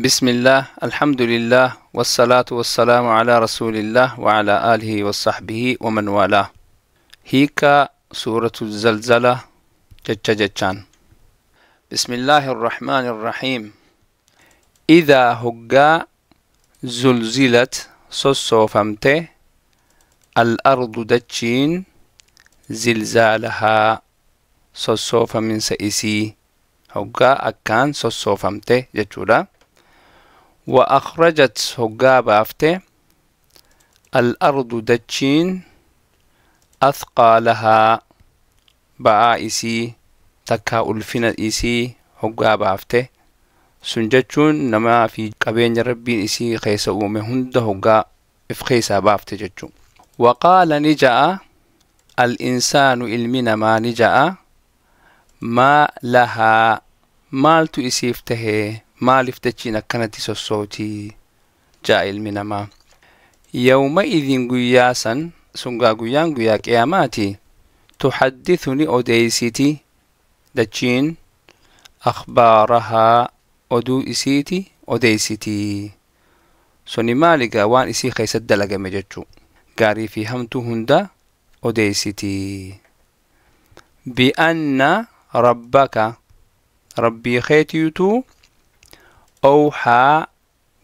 بسم الله، الحمد لله، والصلاة والسلام على رسول الله وعلى آله وصحبه ومن والاه. هيكا سورة الزلزلة jecha jechaan. بسم الله الرحمن الرحيم. إذا hoggaa زلزلت sossoofamte الأرض dachiin زلزالها sossoofaminsa isii hoggaa akkaan sossoofamte jechuudha. وأخرجت hoggaa baafte الأرض dachiin أثقالها ba'aa isii takkaa ulfina isii hoggaa baafte. Sun jechuun namaa fi qabeenya Rabbiin isii keessa uume hunda hoggaa if keessaa baafte jechuu. وقال ni ja'a الإنسان ilmi namaa ni ja'a ما لها maaltu isiif tahee, maaliif dachiin akkanatti sossootii ja'a ilmi namaa. يومئذ guyyaa san sungaa guyyaan guyyaa qiyaamaati. تحدث ni odeysiti dachiin أخبارها oduu isiiti odeysiti. Suni maaligaa waan isii keessatti dalagame jechuu, gaarii fi hamtuu hunda odeysiti. بأن ربك rabbii keetiitu أوحى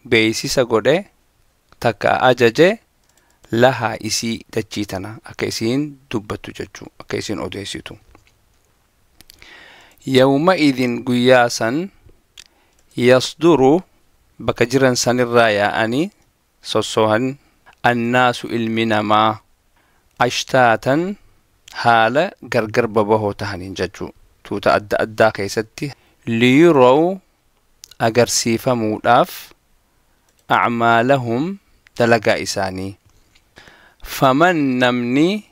beeysisa godhe takka ajaje لها isii dachii tana akka isiin dubbattu jechuu, akka isiin odeessitu. يومئذ guyyaa san يصدر bakka jiran sanirraa yaa'anii sossoohan الناس ilmi namaa أشتاتا haala gargar babahoo tahaniin jechuu, tuuta adda addaa keessatti ليروا agarsiifamuudhaaf أعمالهم dalagaa isaanii. فمن namni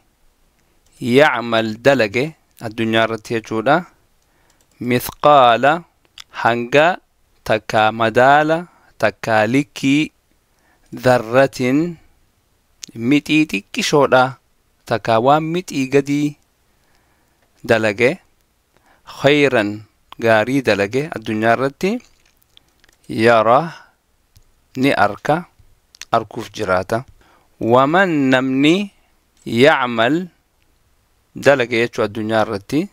يعمل dalage addunyaa irratti jechuudha مثقال hanga takkaa madaala takkaa likkii ذرة mixii xiqqishoodha takkaa waan mixii gadii dalage خيرا gaarii dalage addunyaa irratti يره ni arka, arkuuf jiraata. ومن namni يعمل dalage jechuu addunyaa irratti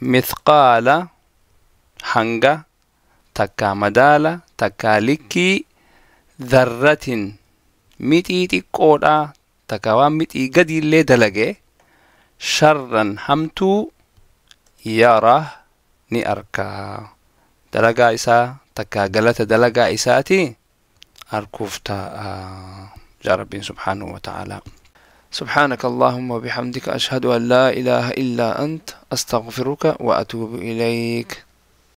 مثقال hanga takkaa madaala takkaa likkii ذرة mixii xiqqoodha takkaa waan mixii gadiillee dalage شرا hamtuu يره ni arkaa, dalagaa isaa takkaa galata dalagaa isaati arkuuf taa'a jaa Rabbiin سبحانه وتعالى. سبحانك اللهم وبحمدك، أشهد أن لا إله إلا أنت، أستغفرك وأتوب إليك.